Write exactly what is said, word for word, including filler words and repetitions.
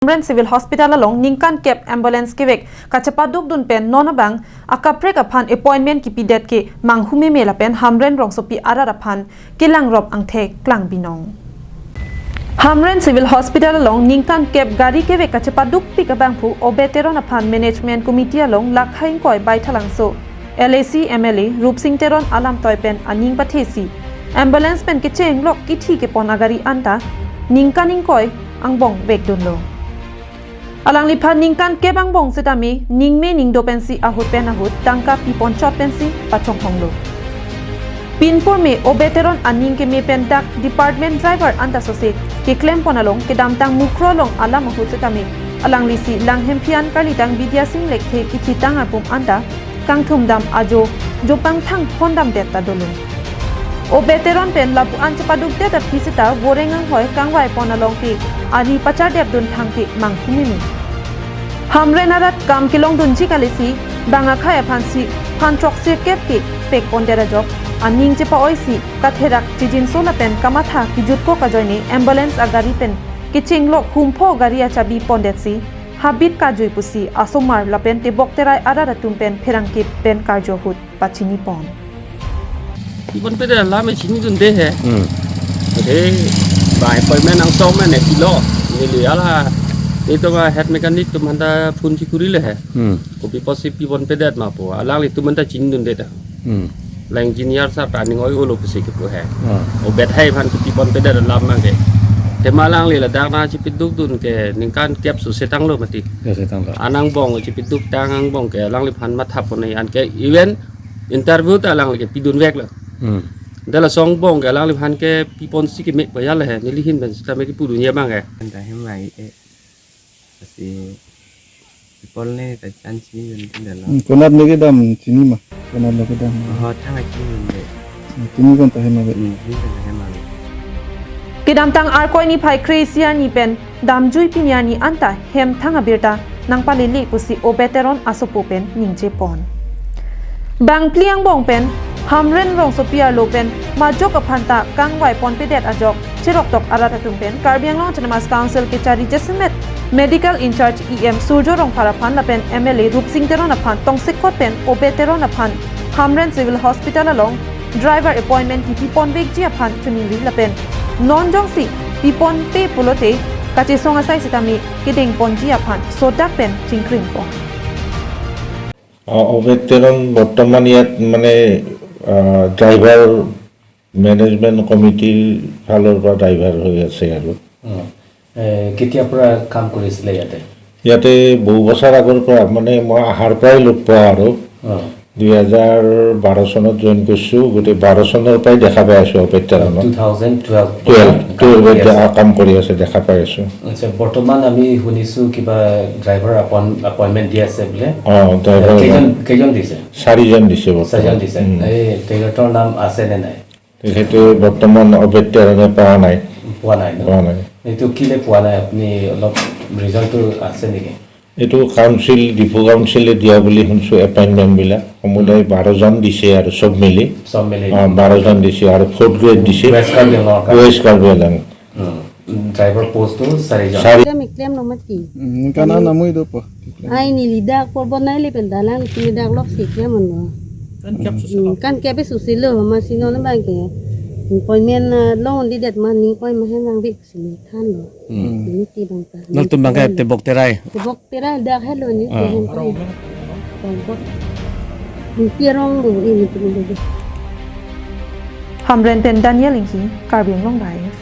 Hamren Civil Hospital along ningkan kep ambulance kevek kachepadukdun pen non abang akaprek aphan appointment kipidet ke manghumeme lapen Hamren rongsopi arat aphan kelangrop angthek klang binong. Hamren Civil Hospital along ningkan kep gari kevek kachepadukpik abangphu Obed Teron aphan Management Committee along lakha ingkoi Baithalangso L A C M L A Rupsing Teron alamtoi pen aning pathesi ambulance pen kechenglok kithi kepon agari anta ningkan ingkoi angbong vekdunlo. Alangliphan ningkan kep angbong setame ningme ningdo pensi ahut pen ahut tangka piponchot pensi pachonghonglo. Pinpur me Obed Teron aning keme pen dak department driver anta sose keklempon along kedamtang Mukroh along alam ahut setame alanglisi Langhemphian Karlitang Bidya Sing Lekthe kithitang apum anta kangthumdam ajo jopangthang hondamdet ta dolo. Obed Teron pen lapu-an chepadukdet aphi seta voreng anghoi kangvaipon along ke ari pachardepdun thangte manghumeme. Hamren arat kam kelongdunji kalisi bang akhei aphansi phan throksi kep ke pekpondet ajok aning chepa-oisi katherak chijinso lapen kamatha kijutkok ajoine ambulance agari pen kechenglok humpho gari achabi pondetsi habit kajui pusi asomar lapen tebok terai arat atum pen pherangke pen karjo ahut pachinipon. Piponpedet alam chinidunde he. Hmm. He, ba appointment angsong mane pilo. Neli hala. Itu ma head mechanic atum aphanta phone chikuri le he. Hmm. Kopi pusi piponpedet ma pu. Alanglitum aphanta chinidunde ta. Hmm. La engineer sir ta aning oi-olo pusi kipu he. Ah. Obed hai aphan piponpedet alam ma ke. Tema alangli ladak nangchipidukdun ke ningkan kep sose tanglo mati. Ya, setanglo. An angbong chipiduktang angbong ke alangliphan mathapon nai anke even interview ta alangli ke pidunveklo. Hmm. Dak laso angbong ke alangliphan ke piponsi keme pajal he, neli ahin pen setame kipudunji abang ke. Anta hem mai e. Asi people ne ta chan chinidun tin dalo. Hmm, konat ne kedam chini ma? Konat ne kedam? Ho thang a chinidunde. Hmm, chini kan ta hem ma be? Hmm, hin kan hem mai. Kedamtang Arkoi niphai kre-isi arni pen damjui pini arni anta hem thang abirta nangpalele pusi Obed Teron asopo pen ningjepon. Bangphli angbong pen Hamren rongsopi arlo pen majok aphanta kangvaiponpedet ajok cheroktok arat atum pen Karbi Anglong Autonomous Council kechari jasemet Medical in-charge E M Surjo Rongphar aphan lapen M L A Rupsing Teron aphan tongsekot pen Obed Teron aphan Hamren Civil Hospital along driver appointment kipiponvekji aphan choningri lapen non jongsi piponpe pulote kachesong asai sitame kedengponji aphan sodak pen chingkringpon. আহ, অবেদ তেৰণ বৰ্তমান ইয়াত মানে আহ, driver management কমিটিৰ ফালৰ পৰা ড্ৰাইভাৰ হৈ আছে আৰু অ। এ, কেতিয়াৰ পৰা কাম কৰিছিলে ইয়াতে? ইয়াতে বহু বছৰ আগৰ পৰা মানে মই অহাৰ পৰাই লগ পোৱা আৰু অ। দুই হাজাৰ বাৰ চনত জইন কৰিছোঁ। গতিকে বাৰ চনৰ পৰাই দেখা পাই আছোঁ অবেদ তেৰণক। Two thousand twelve. টুৱেলভ কাম কৰি টুৱেলভত আছে। কাম কৰি আছে, দেখা পাই আছোঁ। আচ্ছা, বৰ্তমান আমি শুনিছোঁ কিবা ড্ৰাইভাৰ আপইণ্ট-, এপইণ্টমেণ্ট দি আছে বোলে। অ, ড্ৰাইভাৰ কেইজন, কেইজন দিছে? চাৰিজন দিছে বৰ্তমান। চাৰিজন দিছে। উম। এই তেখেতৰ নাম আছে নে নাই? তেখেতে বৰ্তমান অবেদ তেৰণে পোৱা নাই। পোৱা নাই ন? পোৱা নাই। এইটো কিলে পোৱা নাই, আপুনি অলপ ৰিজনটো আছে নেকি? এইটো কাউন্সিল, ডিফু কাউন্সিলে দিয়া বুলি শুনিছোঁ এপইণ্টমেণ্টবিলাক। সমুদায় বাৰজন দিছে আৰু চব মিলি। চব মিলি? অ, বাৰজন দিছে আৰু ফ'ৰ্থ গ্ৰেড দিছে। ৱেষ্ট কাৰ্বি আংলঙৰ কাৰণে? ৱেষ্ট কাৰ্বি আংলং। উম। ড্ৰাইভাৰ পোষ্টটো চাৰিজন। চাৰি Klem lo mati. Hmm, ningkan an namui do po? Ai neli dak porbo nai le pen dalang neli dak lok si klem lo. Hmm, kan kep suse lo ma si non bang ke. Appointment na long di det ma ning oi ma hem bang bi si ni than lo. Ini ti bang ta. Nangtum bang ke tebok terai. Tebok terai dak helo ni ti hem ta. Tebok. Ini ti rong lo ini ti lo. Hamren pen Daniel Inghi, Karbi Anglong Live.